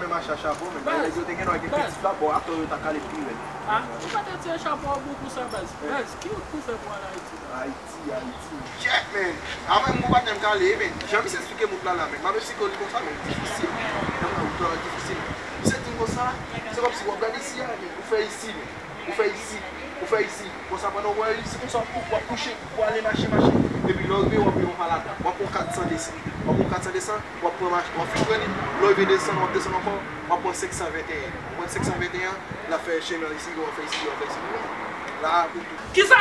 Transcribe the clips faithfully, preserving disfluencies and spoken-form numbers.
Mache a chapo, men. Baz, nèg yo te gen dwa gen baz. Pitit la, bon, atò yo ta kale pi rèd. Ah, ou pa te tire chapo a boukou sa, baz. Eh. Baz, ki wout pou fè pou al Ayiti, baz? Ayiti, Ayiti. Shit, man. Avan m gon patnè m k ale, men. Jan misye eksplike m wout la la, men. M ap eksplike w li konsa, men. Difisil. Nan wout la difisil. Misye di m konsa, se kòmsi w ap gade isi a, men. Ou fè isi, men. Ou fè isi, ou fè isi. Konsa pandan w wè isi konsa w ap kou-, w ap kouche, w ale mache, mache. Epi lè w rive w ap wè yon palata. W ap pran kat san desann. W ap pran kat san desann, w ap pran mach-, w ap fin pran li. Lè w rive desann, w ap desann ankò, w ap pran senk san venteyen. W ap pran senk san venteyen, l ap fè chemen isi, w ap fè isi, w ap fè isi. La, pou tou. Kisa?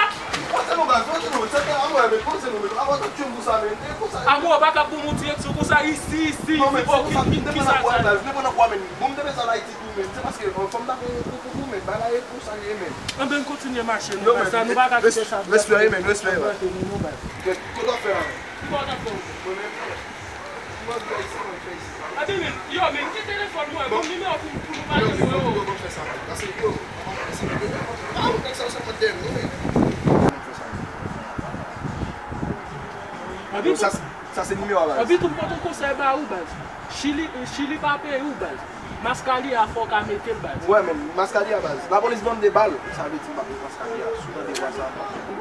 Poze nou baz, poze nou, sa te anmwe, men poze nou, men. Avan tout tchoum pou sa, men. E konsa. Avan w pa ka pou mouti ek sou konsa, isi, isi, isi, ok, ki, ki, kisa sa ye? Bon, m te bezwen al Ayiti tou, men. Se paske, euh, fò m ta fè yon kou pou, pou, men. Bagay e konsa li ye, men. Anben, n kontinye mache, nou, baz, sa, nou pa ka kite sa. Respè, men, respè. Kote w ap fè la, men? Ki bò w t ap fè w? Mwen menm, mwen fè isi, mwen fè isi. Anben, men, yo, men, ki telefòn mwen, bon nimewo pou, pou nou pale, yo, men, yo. Yo, mwen fè sa, men. Pase, yo, mwen fè sa, men. Ah, ou nèg sa, sa mwen dèm, non, men. Mwen fè sa, men. Anben, sa, tou, sa se nimewo a, baz. Anben, tou, m pote yon konsèy ba ou, baz. Chili, Chili pa peyi w, baz. Maskali a fò w ka mete l, baz. Wè, men, maskali a, baz. Lapolis ban m de bal. Sa vle di m pa pou maskali a. Si w tande vwa sa.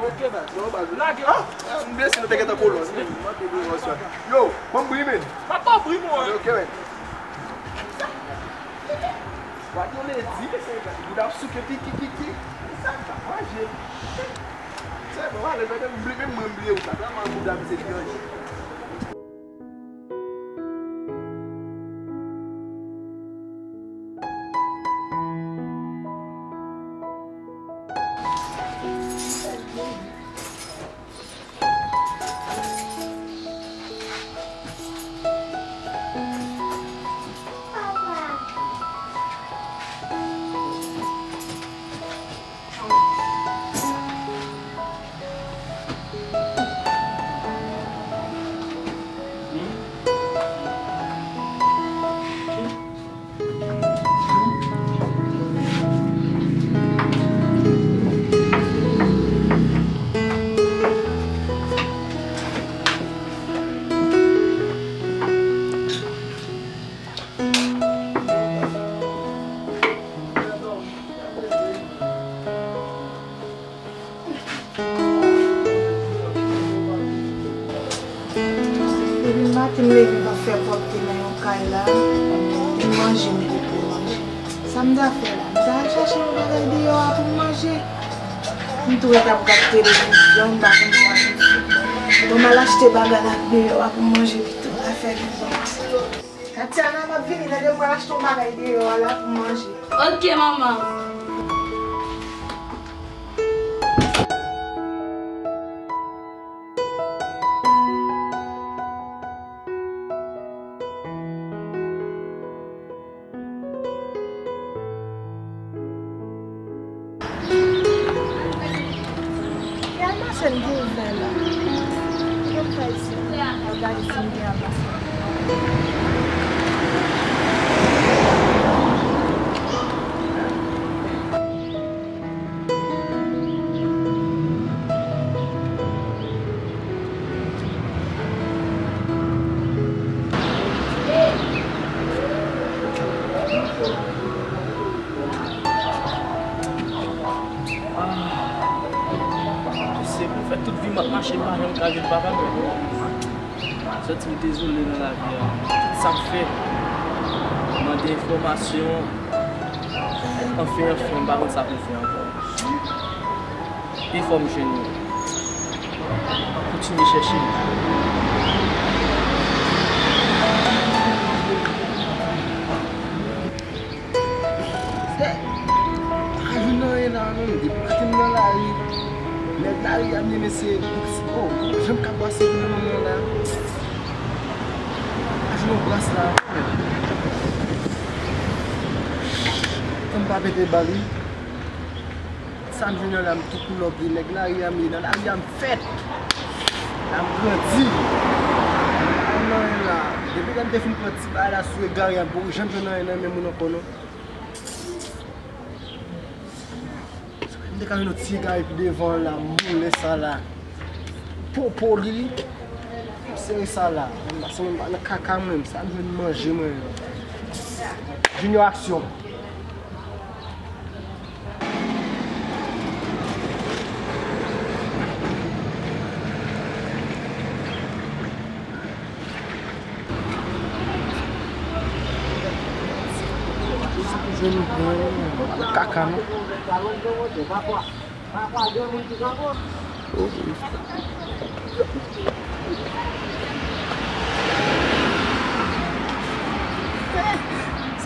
Ok, baz. Non, baz. Lage. Ah, ah, m blese, nou te gentan kolon. M ap te bri, yo, ban m bri, men. M ap ba w bri, mwen. Ok, men. Wa te ledi, se bouda ap souke piki, piki. Sa m ta manje. Se bon, ale, men, men, men, mwen bliye ou sa. Sa man bouda m se danje. Depi maten m leve m ap fè pwòpte nan yon kay la, e manje m te pou manje. Sa m ta fè la? M ta al chache yon bagay deyò a pou m manje. M tou ret ap gad televizyon, m pa konn sa pou m fè. Bon, m al achte bagay la deyò a pou m manje pito. Afè ki bon. Tatiana, m ap vini, tande, m pral achte yon bagay deyò a la pou m manje. Ok, manman. E almasèn ki ouvè la? Kòm sa isi, òganize m gen almasèn. Ah, se pou fè tout vi m ap mache, m pa janm ka jwenn papa m. Santi m dezole nan lavi a. Tout sa m fè, mande enfòmasyon. Anfen, anfen, m pa konn sa pou m fè ankò. E fò m jwenn li. M ap kontinye chèche li. Frè, m pa ka jwenn anyen la, non. Depi maten m nan lari, nèg lari a, m di mesye, oh, jan m ka brase pou mwen la. M pa jwenn yon bras la. Tan m pa pete bal, wi. Sa m jwenn nan la, m tou koulòb li, nèg lari a m ye, nan lari a m fèt. La m grandi. M pa jwenn anyen la. Depi lè m te fin pran ti bagay la sou egare a, m poko janm jwenn anyen nan men moun ankò non. M te ka jwenn yon ti egare pi devan la, m boule sa la. Popo li, m sere sa la. M pase menm pa nan kaka mwen, sa m jwenn manje mwen. Junior, aksyon. Jwenn bon kaka, non?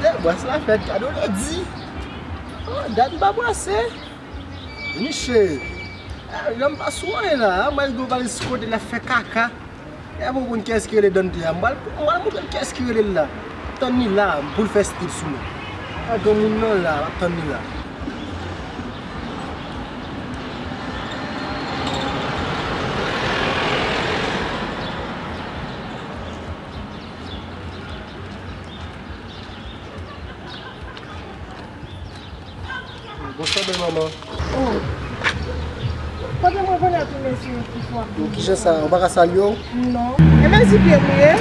Se bwès la fèt kado lè di. Oh, dat m pa bwase. Miche, lè m pa sou anyen la, mwen gwo valiz kote l ap fè kaka. E pou konn kiyès ki rele Dante a. M pral, m pral montre l kiyès ki rele l la. Tann li la, pou l fè stil sou mwen. Pa gen moun nan la, m ap tann li la. Bonswa, bèl manman. Oh. Kote mwen konnen tou mesye ki fò ap... Kijan sa? Ou pa ka salye w? Non. E mezi pye m ye.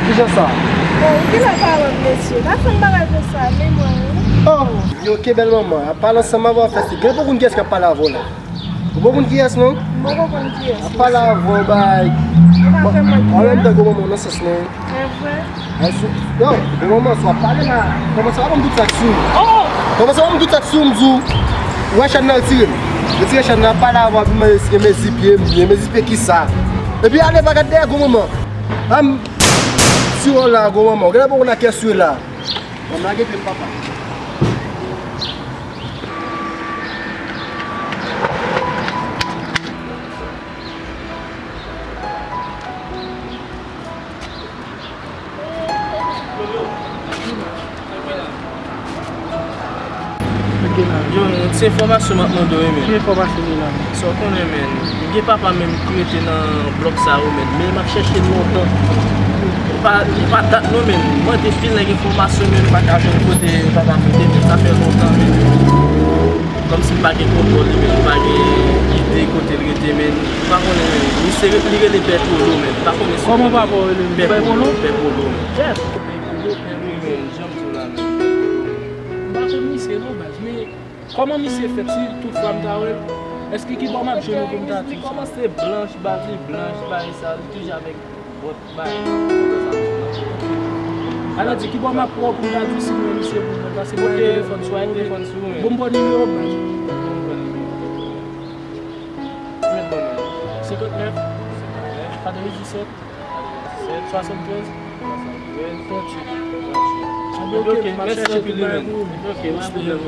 Kijan sa? Oh, ou genlè pa wè m, mesye. Pa fè m bagay konsa, men mwen, wi. Oh, yo, oke, bèl manman. Ap pale ansanm avè w, fè se. Gen pou konn kiyès k ap pale avè w la. Ou poko konn kiyès, non? M poko konn kiyès. Ap pale avè w, bay. Ou pa fè mwen pye. An menm tan, gwo manman, nan sans mwen. E vre? Ay, sou, yo, gwo manman, sou ap pale la. Kòmanse pa ban m tout sa k sou ou. Oh! Kòmanse pa ban m tout sa k sou ou, m di w. Ou wè chèn nan retire m. Retire chèn nan, ap pale avè w, epi mwen, eske mezi pye m, byen mezi pye kisa? Epi ale, pa gad dèyè, gwo manman. An m tire w la, gwo manman. Ou genlè poko nan kiyès ou ye la. Bon, lage pye m, papa. Yo, yon ti enfòmasyon m ap mande w, men. Ki enfòmasyon li la? Sa w konnen, men, m gen papa menm ki rete nan blòk sa yo, men, men m ap chèche l lontan. Li pa, li pa dat non, men. M mande pil nèg enfòmasyon, men m pa ka jwenn kote papa m rete, men sa fè lontan, men. Kòmsi m pa gen kontwòl li, men m pa gen ide kote l rete, men. M pa konnen, men. Misye re-, li rele Pè Polo, men. M pa konnen si... Kòman papa w rele? Pè Polo? Pè Polo, men. Yes! Pè Polo, Pè Polo, men. Jan m di w la, men. M pa konn misye non, baz, men kòman misye fèt, si tout fwa m ta wè l, èske ki bò m ap jwenn ou pou m ta di sa? Li kòmanse blanch, baz li blanch, bagay sa, li toujou avèk bòt, bagay sa. Alò di, ki bò m ap pran pou m ta di si m wè misye pou mwen, paske mwen gen telefòn sou mwen. Bon, m ba w nimewo, baz. Senkant nèf, katrevendisèt, swasanntrèz, tranntuit. Anben, oke, m ap chèche tout bagay pou ou. Oke, pa gen pwoblèm.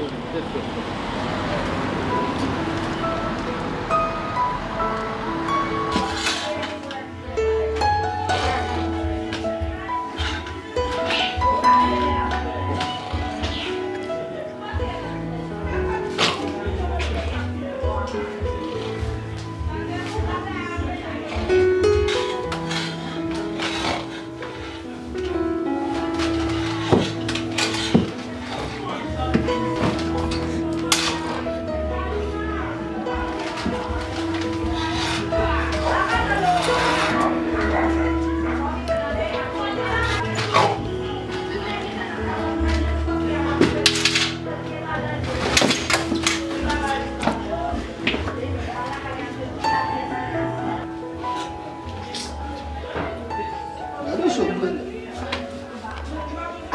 Gade w cho m pran.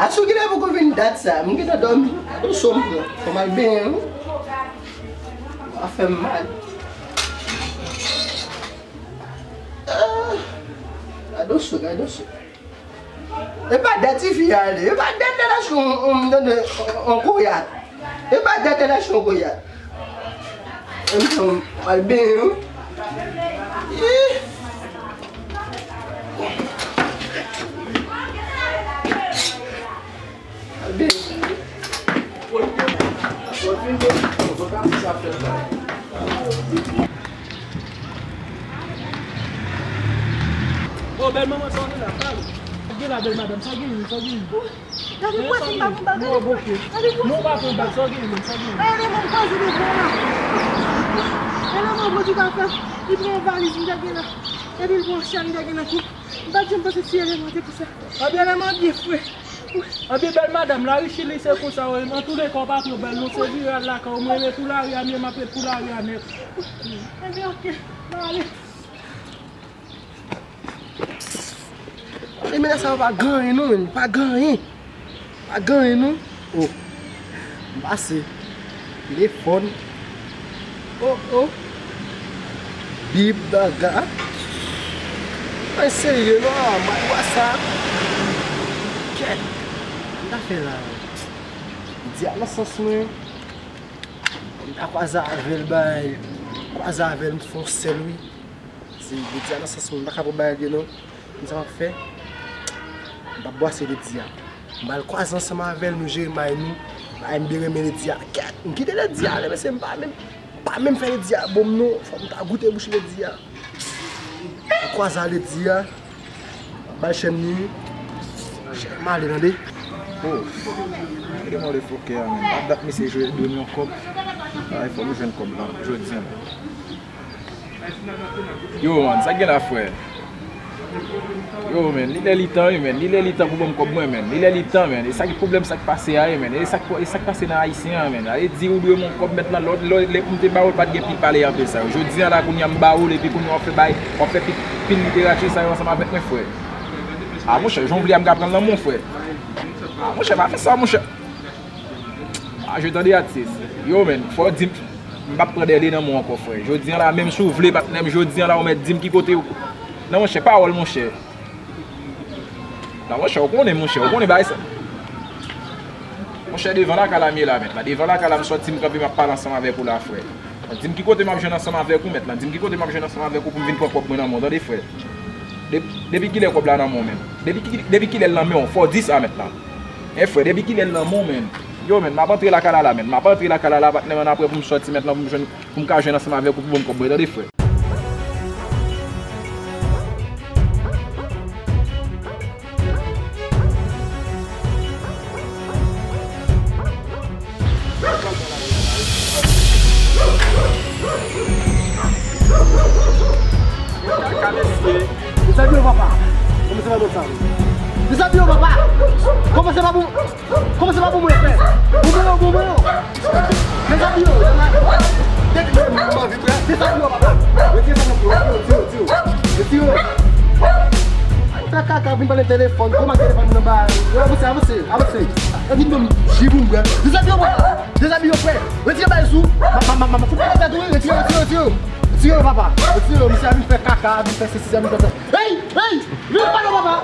Aksyon, kilè poko vin dat sa? M gentan dòmi. Gade w cho m pran. Fò m al benyen wi. Ou pa fè m mal. Ah! Gade w cho, gade w cho. E pa dat tifi a ale. E pa dat nan lach yon, yon, yon, yon koyat. E pa dat nan lach yon koyat. E m jan m al benyen wi. Ih! Al benyen. Oh, bèl manman, sa w gen la, pale. Gen la, bèl madanm, sa w gen, sa w gen. Gade pwès, m pa konn bagay. Gade pwès. Gade pwès. Non, pa konn bagay, sa w gen, sa w gen. Gade, mwen kwaze de bò la. Gade, mwen, mwen di pa fè. Li pran yon valiz, m te gen la. Epi l pran chèn, m te gen nan kou. M pa t janm panse si eleman te pou sa. Ebyen, eleman byen fre. Anben bèl madanm, lari Chili se konsa, wi. Antouleka, w pa twò bèl, non, se vire al lakay ou. Mwen, men pou lari a, m ap ret pou lari a nèt. Anben, oke, m ale. E mennaj sa yo pa gen anyen non, menm, pa gen anyen. Pa gen anyen non. Oh. M pase. Telefòn. Oh, oh. Bib, baga. Mwen serye non, mwen wè sa. Kèt. M ta fè la. Di a nan sans mwen. M ta kwaze avè l bay. Kwaze avè l, m fè yon sèl wi. Se Lydia nan sans mwen, m pa ka pran bagay li non. Konn sa m ap fè? M p ap bwase Lydia. M al kwaze ansanm avè l, nou jere may nou. Ay, m byen renmen Lydia. Kèt, m kite Lydia ale, mesye, m pa menm, m pa menm fè Lydia bon m non. Fò m ta goute bouch Lydia. M kwaze a Lydia. M ap bay chèn li. Chèn m ale tande. Oh, gade mòde fokè a, menm. Pa dat misye jwe dwe m yon kòb. Ay, fò m jwenn kòb la jodi a, menm. Yo, man, sa k gen la, frè? Yo, man, li lè li tan, wi, man. Li lè li tan pou ban m kòb mwen, man. Li lè li tan, man. E sa ki pwoblèm, sa k pase a, wi, man. E sa k, e sa k pase nan Ayisyen an, man. Ale di ou dwe m yon kòb mentnan, lè, lè, lè pou m te ba ou l, pa t gen pil pale anpil sa yo. Jodi a la, kounye a m ba ou l, epi kounye a w ap fè bay, w ap fè pil, pil literati sa yo ansanm avèk mwen, frè. A, monchè, jan w vle a, m ka pran l nan men w, frè. A, monchè, pa fè sa, monchè. A, je tande atis. Yo, man, fò w di m, m p ap pran dèle nan men w ankò, frè. Jodi a la, menm si w vle, patnè m, jodi a la, ou mèt di m ki kote ou. Non, monchè, pawòl, monchè. Non, monchè, ou konnen, monchè, ou konnen bagay sa. Monchè, devan lakay la m ye la, mèt la. Devan lakay la, m sòti, m kanpe, m ap pale ansanm avèk ou la, frè. Di m ki kote m ap jwenn ansanm avèk ou, mèt la. Di m ki kote m ap jwenn ansanm avèk ou pou m vin pran kòb mwen nan men w, tande, frè. De-, depi kilè kòb la nan men w, menm? Depi ki, depi kilè l nan men w? Fò w di sa, mèt la. E frè, depi kilè l nan men w, menm? Yo, menm, m ap antre lakay la la, menm. M ap antre lakay la la, patnè m, ann apre pou m sòti, mèt la, pou m jwenn, pou m ka jwenn ansanm avèk ou pou ban m kòb mwen, tande, frè. Dezabiye yo, papa. Kòmanse pa bon sa, wi. Dezabiye yo, papa. Kòmanse pa bon. Kòmanse pa bon mwen, frè. Bon mwen yo, bon mwen yo. Dezabiye yo. Dezabiye yo, papa. Retire sa nan kò yo. Retire yo, retire yo, retire yo. Retire yo. Fè kaka, vin pale telefòn. Kòman telefòn nan ba? Avanse, avanse, avanse. Vin ban m ji pou m bwè. Dezabiye yo, papa. Dezabiye yo, frè. Retire bagay sou. Ma, ma, ma, ma, ma, fout pale tèt ou, wi. Retire, retire, retire. Retire yo, papa. Retire yo, misye a vin fè kaka, vin fè sesi, a vin fè sa. Hey, hey, vin pale, papa.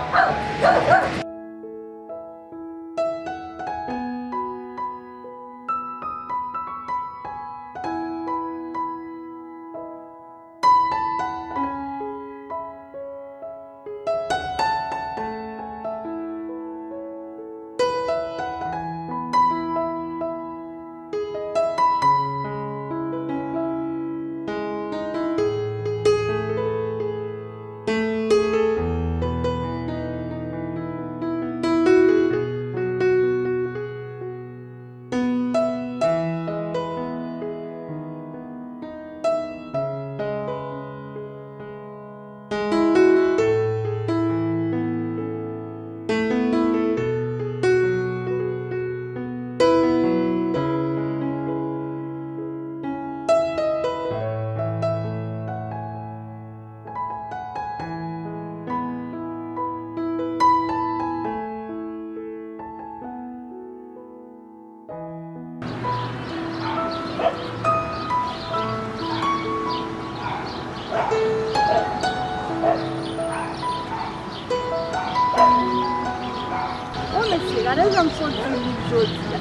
O mesye, gade jan m santi m jodi a.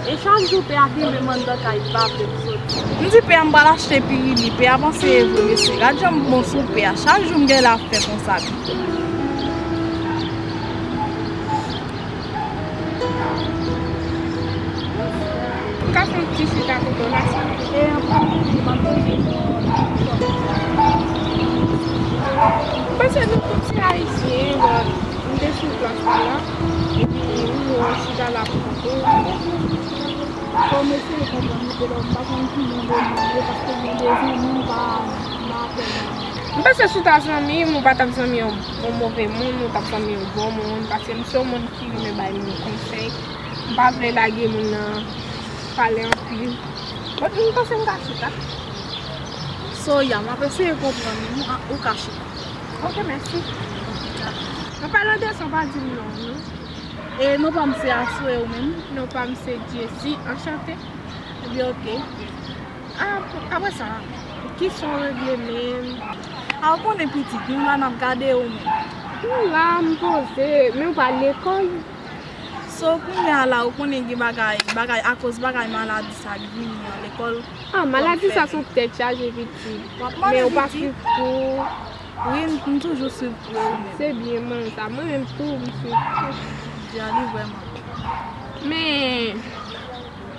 E chak jou pè a kenbe m anndan kay, li pa vle m soti. M di pè a m pral achte pirili, pè a panse e vre mesye. Gad jan m bon sou pè a. Chak jou m gen la fè konsa. M ka fè yon ti chita kote w la, silvouplè? E anpil, m ap bezwen. M panse nou tout se Ayisyen, bon, m te sou plas la, epi ou wè chita la pou kont ou. Fò m eseye konprann ou, telò m pa konn ki jan de moun yo, paske m gen de zanmi m pa, m pa apèl yo. M panse si w ta zanmi m, ou pa t ap zanmi yon, yon move moun, ou t ap zanmi yon bon moun, paske m se yon moun ki renmen bay moun konsèy. M pa vle lage moun nan pale anpil. Bon, m panse m ka chita. So, ya, m ap eseye konprann ou, ou ka chita. Ok, mèsi. An palan de sa, w pa di m non, non. E non pa m se Asou, e ou menm? Non pa m se Jessie, anchante. Ebyen, ok. Ah, apre sa, ki sa w regle menm? Ah, ou konnen pitit, nou la n ap gade ou menm. Nou la, m poze, men ou pa al lekòl. So, kounye a la, ou konnen gen bagay, bagay, akoz bagay maladi sa k vini an, lekòl. Ah, maladi sa se yon tèt chaje pitit. W ap mande pitit. Men ou pa swiv kou. Wi, m, m toujou swiv kou ou menm. Se byen, man, sa. Mwen menm tou, m swiv kou. Dja li vrèman. Men,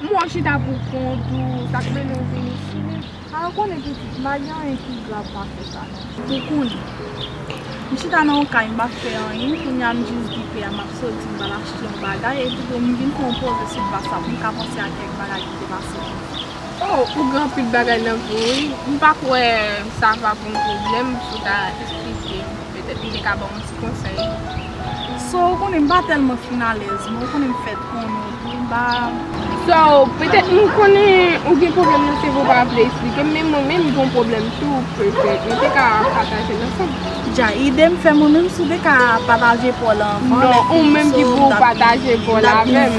m wè w chita pou kont ou, sa k mennen w vin isit menm? A, ou konnen pitit, m pa gen anyen ki grav pase sa non. Pou kounye a, m chita nan yon kay, m pa fè anyen, kounye a m jis di pè a m ap soti, m pral achte yon bagay, epi tou m vin fè yon poze sou WhatsApp, m ka panse a kèk bagay ki te pase. Oh, ou gen anpil bagay nan vi w, wi. M pa kwè sa va pou yon pwoblèm, si w ta esplike m, petèt m te ka ba w yon ti konsèy. So, ou konnen m pa tèlman fin alèz, men ou konnen m fèt konnen w tou, m pa. So, petèt m konnen ou gen pwoblèm nan, se vre w pa vle esplike m, men mwen menm m gen yon pwoblèm tou, petèt. Mwen te ka pataje l ansanm. Dja, ide m fè mwen menm si w te ka pataje pa w la anvan. Non, ou menm ki pou w pataje pa w la avè m.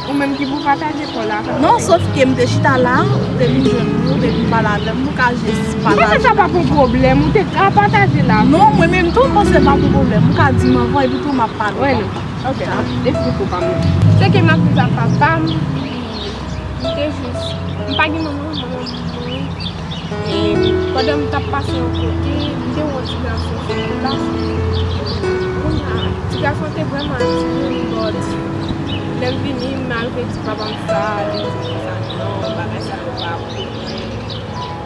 Ou menm ki pou pataje pa w la. Non, sof ke m te chita la, ou te vin jwenn mwen, ou te vin pale avè m, ou ka jis pataje. M panse sa pa pou pwoblèm, ou te ka pataje la. Non, mwen menm tou, m panse pa pou pwoblèm. Ou ka di m anvan, epi tou m ap pale. Wè non. Ok, m ap esplike w pa m. Se ke m ap viv ak papa m, li, li te jis, m pa gen manman, manman m mouri. E pandan m t ap pase yon kote, m te wè yon ti gason sou yon plas. Kounye a, ti gason te vrèman atire m, but lè m vini, m al vle di papa m sa, li di m sa, non, bagay sa yo pa pou mwen,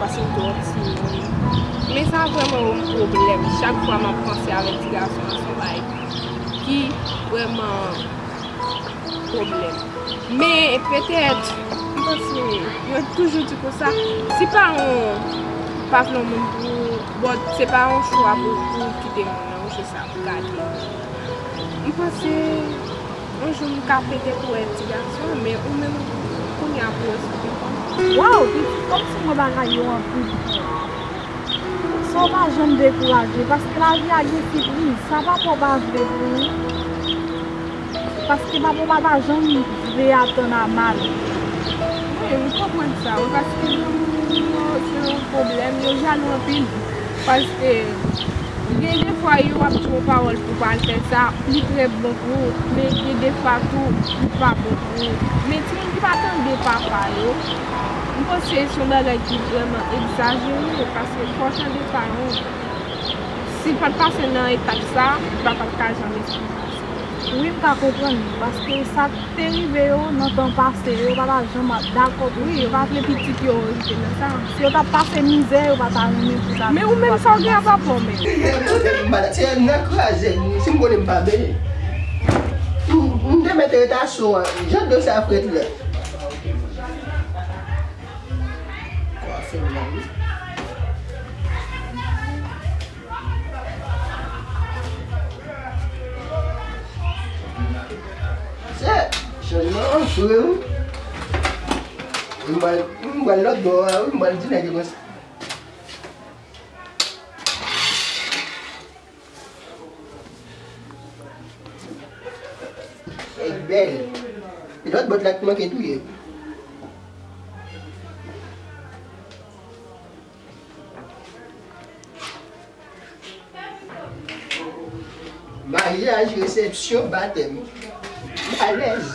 paske m twò timoun. Men sa vrèman yon pwoblèm. Chak fwa m ap panse avèk ti gason an, se yon bagay ki vrèman pwoblèm. Men petèt, m panse, mwen toujou di konsa, si paran w pa vle yon moun pou ou, but se pa yon chwa pou, pou w kite moun nan, ou chwazi ap gade. M panse, yon jou m ka petèt wè ti gason an, men ou menm, kounye a pou w esplike m. Waw, pitit, kòmsi m wè bagay yo anpil pou ou. Sa w pa janm dekouraje, paske lavi a gen sipriz, sa papa w pa vle pou ou. Paske papa w pa ta janm vle atann a mal. Wi, m konprann sa, wi, paske granmoun yo se yon pwoblèm, yo jalou anpil. Paske gen de fwa yo ap di yon pawòl pou w pa al fè sa, li trè bon pou ou, men gen de fwa tou, li pa bon pou ou. Men timoun ki pa tande papa yo, m panse se yon bagay ki vrèman egzajere, paske fò w tande paran w. Si l pa t pase nan etap sa, li pa t ap ka janm esplike sa. Wi, m ka konprann li, paske sa k te rive yo nan tan pase, yo pa ta janm ap dakò pou wi, yo pa vle pitit yo rive nan sa. Si yo t ap pase mizè, yo pa ta renmen pou sa. Men ou menm, sa w gen a papa w menm? Se nan kraze m, si m konnen m pa benyen. M, m te mèt ret asou an, jan dlo sa frèt la. Kwafe m la, wi. Se chanjman an vre wi. M pral, m pral lòt bò a wi, m pral di nèg yo konsa. Nèg bèl. E lòt bòt la ki manke touye. Maryaj, resepsyon, batèm. M alèz.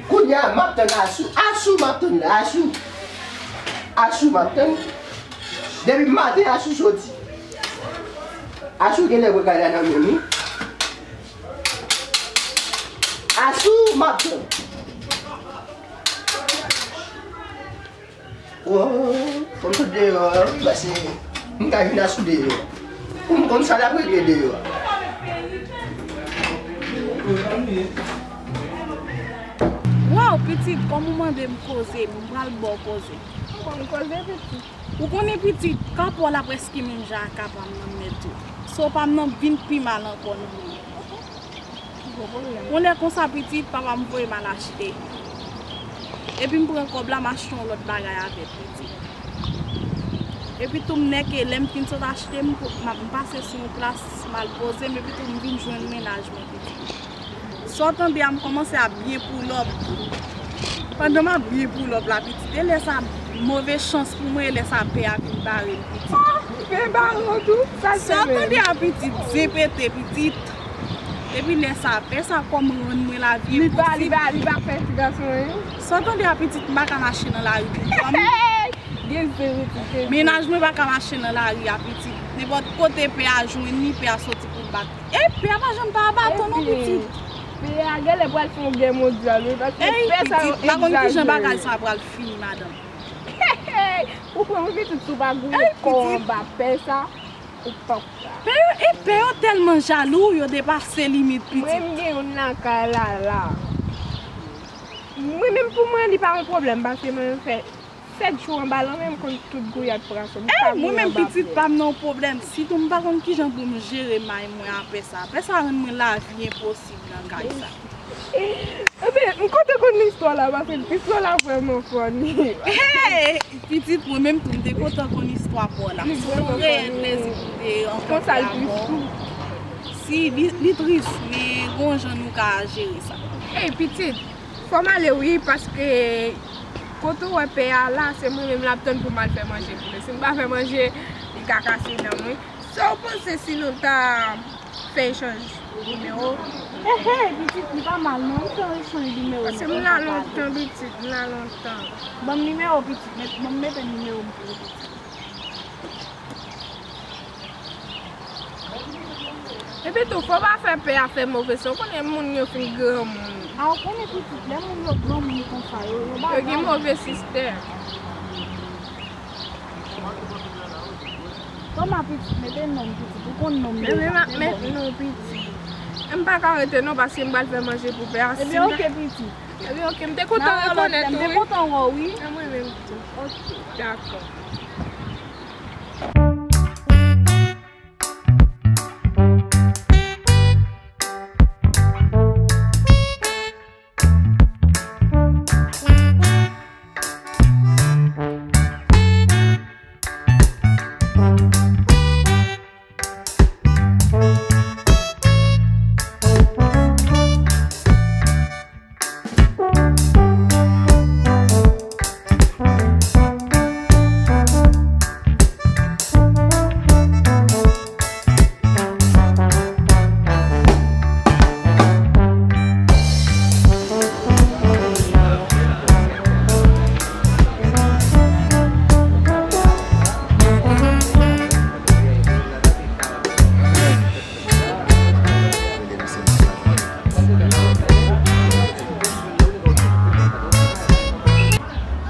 Kounye a, m ap tann Asou. Asou, m ap tann la. Asou. Asou, m ap tann. Depi maten, Asou soti. Asou genlè pran kay la nan men m, wi. Asou, m ap tann. Wo, fò m sot deyò a, wi, paske m ka vin Asou deyò. Pou m konn sa l ap regle deyò a. Waw, pitit, kòm ou mande m koze, m pral ba w koze. Ou konnen pitit, ka pa w la prèske menm jan ak ka pa m nan, m mèt ou. So pa m nan vin pi mal ankò nan men w. Yon lè konsa pitit, papa m voye m al achte. Epi m pran kòb la, m achte yon lòt bagay avèk pitit. Epi tou m nèke lè m fin sot achte, m, m, m pase sou yon plas, m al poze m, epi tou m vin jwenn mennaj mwen pitit. Sa w tande a, m kòmanse ap byen pull up. Pandan m ap byen pull up la, pitit, e lè sa, move chans pou mwen, e lè sa, pè a vin bare m, pitit. Oh, pè bare w tou? Sa l fè menm? Sa w tande a, pitit, zen pete, pitit. Epi lè sa, pè sa kòm rann mwen lavi enposib. Li pa, li pa, li pa fè ti gason anyen? Sa w tande a, pitit, m pa ka mache nan lari pou kò m. Gen zen, pitit, gen zen. Mennaj mwen pa ka mache nan lari a, pitit. Nenpòt kote pè a jwenn li, pè a soti pou l bat. E pè a pa janm pa a baton non, pitit. Pè a genlè pral fè yon gè mondyal, wi, paske pè sa yo egzajere. Ey, pitit, m pa konn kijan bagay sa pral fini, madanm. Ou kwè, wi, pitit, si w pa gouye kò w anba pè sa, ou p ap ka. Pè yo, e pè yo tèlman jalou, yo depase limit, pitit. Mwen, m gen youn lakay la, la. Mwen menm pou mwen, li pa yon pwoblèm, paske mwen menm fè sèt jou anba lanmè, m konn tout gouyad pwason. M ka gouye anba pye. Mwen menm pitit pa m nan yon pwoblèm. Sitou m pa konn kijan pou m jere may mwen a pè sa. Pè sa rann mwen lavi enposib nan kay sa. Ebyen, m kontan konn istwa la, paske istwa la vrèman funny. Hey! Pitit, mwen menm tou, m te kontan konn istwa pa w la. Se yon reyèl plezi pou m te rankontre avè w. Si, li, li tris, men gon jan nou ka jere sa. Ey, pitit, fò m ale wi, paske kote w wè pè a la, se mwen menm l ap tann pou m al fè manje pou li. Si m pa fè manje, li ka kase dan mwen. Sa w panse si nou ta fè echanj nimewo? Ehe, pitit, li pa mal non, nou fè yon echanj nimewo. Paske m la lontan, pitit, m la lontan. Ban m nimewo, pitit, met, ban m mete nimewo m pou ou, pitit. Epi tou, fò pa fè pè a fè move san, ou konnen moun yo fin granmoun. A, ou konnen pitit, lè moun yo granmoun konsa, yo, yo ba gang. Yo gen move sistèm. Toma pitit, mete non m pitit, ou konn non m deja. Men m ap met non pitit. M pa ka rete non, paske m pral fè manje pou pè a. Ebyen, oke, pitit. Ebyen, oke, m te kontan rekonèt ou, wi. M te kontan wè w, wi. E mwen menm tou. Oke. Dakò.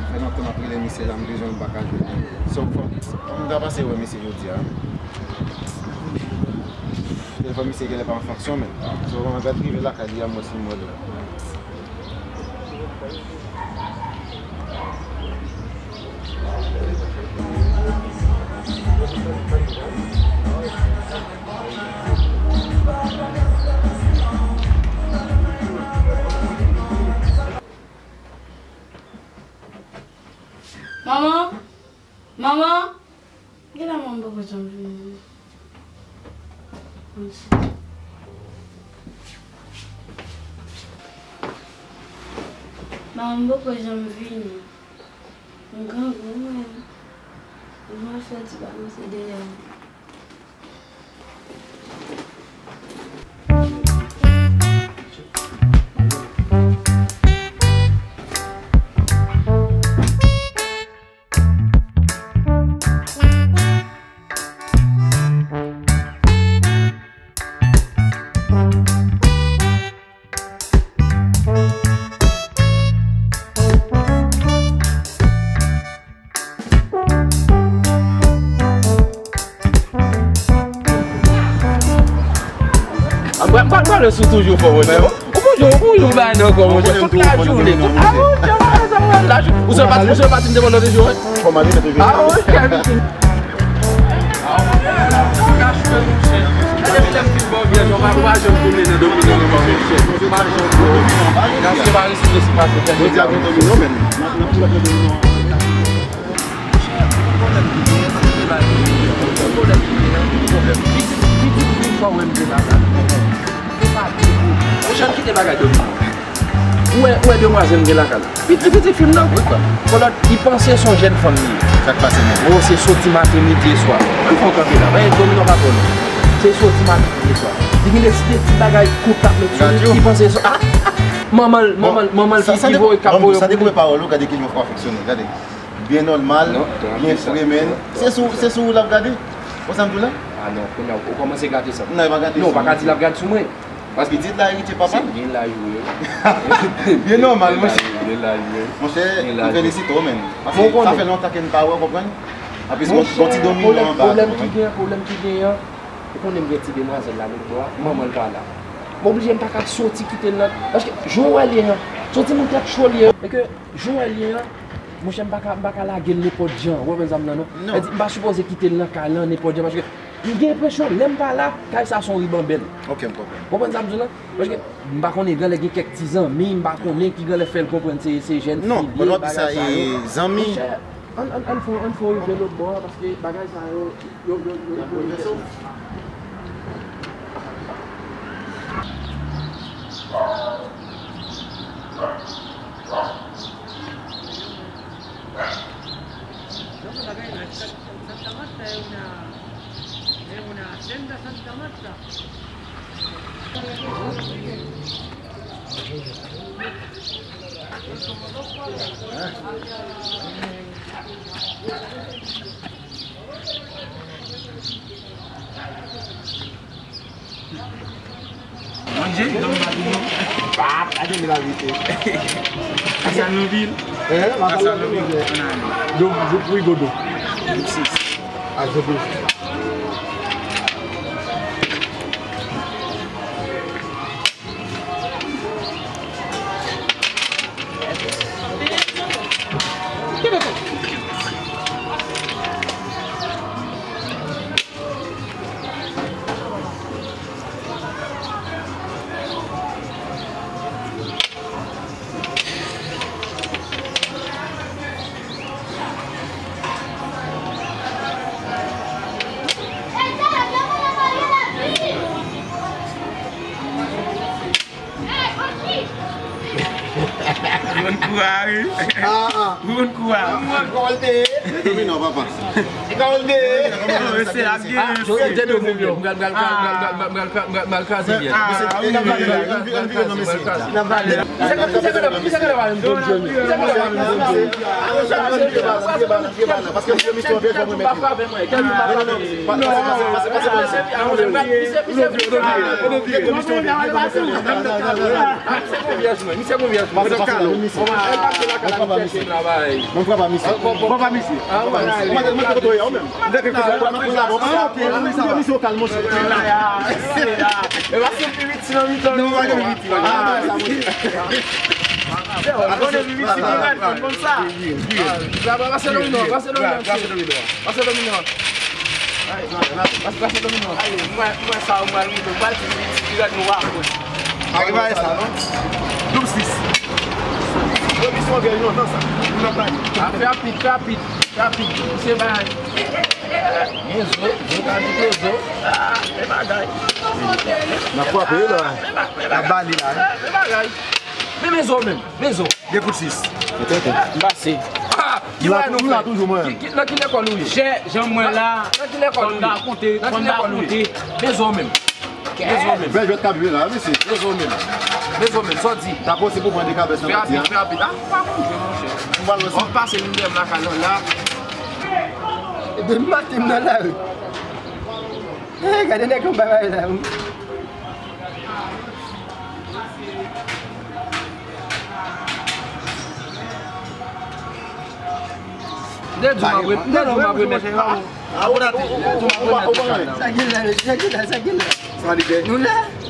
Fè lontan m ap rele misye la, m bezwen l, m pa ka jwenn li. So, fò m ta pase wè misye jodi a. Telefòn misye genlè pa an fonksyon menm. So, mwen mèt rive lakay li a, m wè si m wè l. Manman! Manman! Genlè manman poko janm vini. Manman poko janm vini. M grangou mwen. M pral fè ti balanse dèyè m. Mwen pa pale sou toujou fò, monchè. Ou pou jwe, ou pou jwe bay nan kò, monchè. Tout lajounen, tout. Ou se pati, ou se pati m te ban lòt jou, wi. Fò m ale mete veye. Ah, wi, kèm. Depi lè m fin bò vyèj, ou pa, ou pa janm tounen nan domino ankò, mesye. Ou pa janm tounen. Gason pa resite, se pa se. Jodi a gen domino, men. N ap, n ap jwe domino. Monchè, pwoblèm ki genyen, se pwoblèm ki genyen, pwoblèm ki genyen, pwoblèm. Pitit, pitit, pitit, fò wè m te la. Se pa de pou. Monchè, n kite bagay domino. Ou wè, ou wè demwazèl m gen lakay la. Pitit, pitit fi m nan. Wi, pa. Kolòt, li panse se yon jèn fanm li ye. Sa k pase, menm? Oh, se soti maten, midi e swa. Ann fè yon kanpe la. Men domino pa twò non. Se soti maten, midi e swa. Li gen de, de ti bagay kout l ap met sou li. Li panse se, ah! Manman l, manman l, manman l ki, ki voye, k ap voye pou li. Sa dekouvè pawòl ou, gade kijan w fè w fonksyone. Gade. Byen nòmal, byen fre, men. Se sou, se sou ou l ap gade? Ou sa m di w la? Ah non, kounye a, ou kòmanse gate sa. Non, e pa gate sa. Non, ou pa ka di l ap gade sou mwen. Paske pitit la eritye papa l. Se byen la yo ye. Byen nòmal, monchè. Byen la yo ye. Monchè, m felisite w, men. Paske sa fè lontan ke n pa wè, w konprann? Anplis, gon, gon ti domino anba. Pwoblèm ki gen, pwoblèm ki gen an, ou konnen m gen ti demwazèl la lòt bò a, manman l pa la. M oblije m pa ka soti kite l nan, paske jan w wè l ye an, se yon timoun tèt cho l ye. E ke jan w wè l ye an, monchè, m pa ka, m pa ka lage l nenpòt jan, ou konprann sa m di la non? Non. Sa di, m pa sipoze kite l nan kay lan nenpòt jan, paske m gen enpresyon, lè m pa la, kay sa se yon ribanbèl. Ok, m konprann. Ou konprann sa m di w lan? Paske m pa konnen, genlè gen kèk ti zanmi, m pa konnen ki genlè fè l konprann se, se jèn fi l ye, bagay sa yo. Non, sa e zanmi. Monchè, ann, ann, ann fè, ann fè w rive lòt bò a, paske bagay sa yo, yo, yo, yo, yo boulevesan. Santa Marta es una, es una senda Santa Marta. Manje, dòmi pa tou non. Pa, pa gen la vérité. Asa nan vil. Hein? Asa nan vil. Ann ale. Dou, dou, wi, godo. Dou sis. A, je peux. Moun kou a, wi. Ah, ah. Moun kou a. Moun kou a, l te ye. Domino, papa. Kou a, l te ye. Se ap gen. Ah, jodi, jodi, jodi. M pral, m pral, m pral, m pral, m pral, m pral, m pral kraze vyèj. Ah, wi, wi, wi, wi. Ann vire, ann vire, non, mesye. N ap vale. Misye konn, misye konn pa menm jwenn. Misye konn pa menm jwenn. Paske misye misye yon vyèj fò mwen mete. Non, non, non. Pase, pase, pase, pase, pase. Misye, misye, misye. Misye gon vyèj mwen, misye gon vyèj mwen. Pase, pase, pase, misye. Pase, pase, pase. Mwen pran pa misye. Pran pa misye. Mwen te kote w ye, ou menm. Mwen te kote w ye, ou menm. Ah, ok, misye, misye, ou kalm, monchè. E pa se pi piti nan mitan nou. Non, pa gen pi piti. Ah, sa, monchè. Ou konnen pi piti ki pral konn konn sa. Pase domino, pase domino, pase domino. Pase domino. Pase, pase domino. Ale, mwen, mwen sa, mwen rive. Mwen ti, ti, ti, ti, nou va konn. Pa gen bagay sa, non? Doub sis. Yo, misye gen lontan sa. Nou nan pale. Ah, fè rapid, fè rapid, fè rapid. Misye bay. Gen zo, zo ka di ke zo. Ah, e bagay. N ap frape la. N ap ba li la. E bagay. Men, men zo menm, men zo. Gen kout sis. M pase. Ah, ki bagay nou fè? M la toujou, mwen. Ki, ki, nan ki lekòl ou ye? Chè, jan mwen la. Nan ki lekòl ou ye? Nan ki lekòl ou ye? Men zo menm. Men zo menm. Bèl jwèt k ap jwe la, mesye. Men zo menm. Men zo menm, sa w di? Ta posib pou pran de kabès nan pati a. Fè rapid, fè rapid. Ah, ou pa konn jwe, monchè. M pral wè si w ap pase vin dèyè m lakay lan la. Depi maten m nan lari. Eh, gade nèg yo bay la. M te di w m ap re-, m te di w m ap remèt. Ah, ou la te. Sa ki la, mesye, sa ki la, sa ki la. Nou la?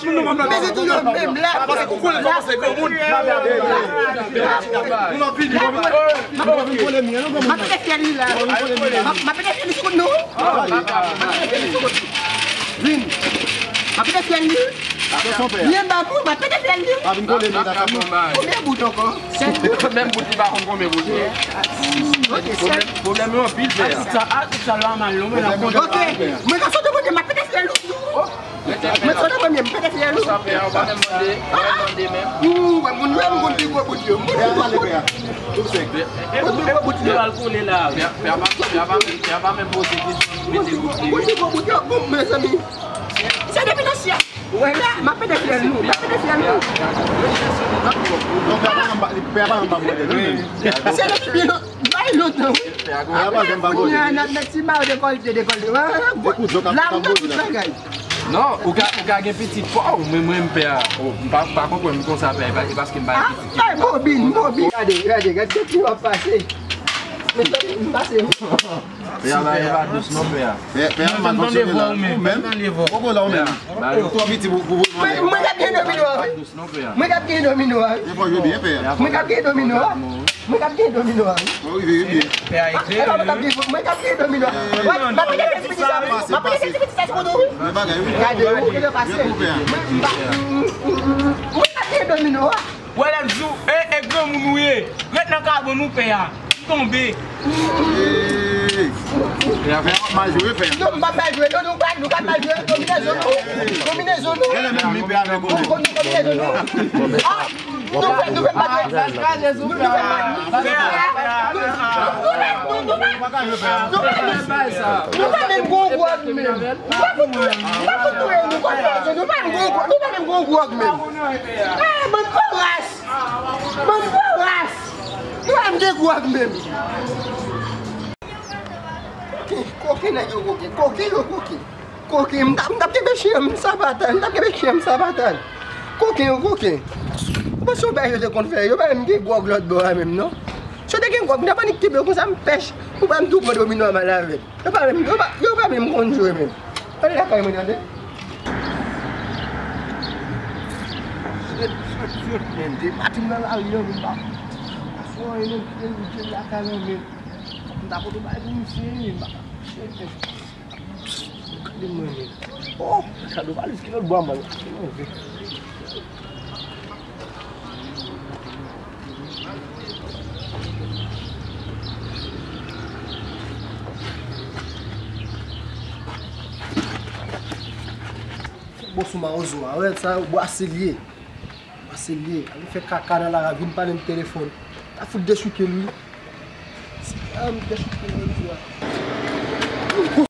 Lòt moun nan m ap la. Men se toujou menm la. Paske ou konnen kòman se granmoun. Moun anpil. M ap pete fyèl li la. M ap pete fyèl li sou nou. Vin. M ap pete fyèl li. Li anba mwen, m ap pete fyèl li. Konbyen bout ankò? Sèt. Menm bout li pa konn konbyen bout li. Ok, sèt. Pwoblèm yo anpil, pè. Sa a, tout sa lwa mal non, men la konn. Ok. Mwen ka sot premye, m ap pete fyèl ou. Mwen sot premye, m pete fyèl ou. Sa pè, ou pa menm mande, ou pa menm mande menm. Ou wè moun yo, m konn pi gwo bout yo. M konn pi gwo bout. Tou sèk. E pou, e pou yo al kole la. Pè, pè pa, pè pa, pè pa menm poze kesyon, mete bout li. M konn pi gwo bout yo, bon, mezanmi. Se depi nan syèl. Ou wè la, m ap pete fyèl nou, m ap pete fyèl nou. Non, pè pa, pè pa, pè pa, pè pa. Se depi byen bay lontan, wi. Kounye a, n ap met ti mayo dekòlte, dekòlte. La, m konn tout bagay. Non, ou ka, ou ka gen pitit pa w, mwen, mwen, m pè a. Oh, m pa, pa konprann m konsa, pè, e pa, e paske m pa gen pitit. Ay, bobin, bobin. Gade, gade, gade, gade, w ap pase. Mezanmi, m pase. Pè a ba yo pa dous non, pè a. Pè, pè a mal fonksyone la. Ou menm? Poko la ou menm. Ou twò piti pou, pou, pou. Mwen, mwen k ap gen domino a, wi. Mwen k ap gen domino a, wi. Mwen k ap gen domino a. Mwen k ap gen domino a, wi. Mwen k ap gen, mwen k ap gen domino a. M ap pete ti piti sa, wi. M ap pete ti piti sa sou nou, wi. Gade, ou gentan pase. Mwen, m pa, mwen k ap gen domino a. Wè lè m di w, e, e granmoun ou ye. Ret nan kabann ou pè a. M tonbe. Pè a fè mal jwe, pè. Non, m pa mal jwe. Non, nou pa, nou pa mal jwe. Konbinezon nou. Konbinezon nou. Genlè menm li pè avèk ou menm. Konbinezon nou. Ah, nou fè, nou fè mal jwe. Nou fè mal. Nou pa menm gwo gwo ak menm. Nou pa fout touye, nou pa fout touye, nou konbinezon. Nou pa menm gwo gwo, nou pa menm gwo gwo ak menm. Ah, bann voras. Bann voras! Nou pa m gen gwòg menm. Koken, koken nèg yo koken, koken yo koken. Koken, m t ap, m t ap kenbe chen an, m sa pa tann, m t ap kenbe chen an, m sa pa tann. Koken yo koken. Ou panse yon bagay yo te konn fè, yo pa menm gen gwòg lòt bò a menm non. Si yo te gen gwòg, m t ap annik kenbe yo konsa, m pèch. Ou pa m tou pran domino a m al avè l. Yo pa menm, yo pa, yo pa menm konn jwe menm. Ale lakay mwen tande. Sret, sret, sret, men, de pati m nan lari an, men, m pa, pa fè anyen, non, kite m, kite m lakay mwen, men. M ta pote bay pou misye, men, m pa, sret, men. Gade mwen, men. Oh, kado valiz ki lòt bò a, man. Bò sou mawozo a, wè sa, bò a se l ye. Bò a se l ye. Al fè kaka nan lari a, vin pale m telefòn. Ta fout dechouke l, wi. Se pa m dechouke l, wi, a.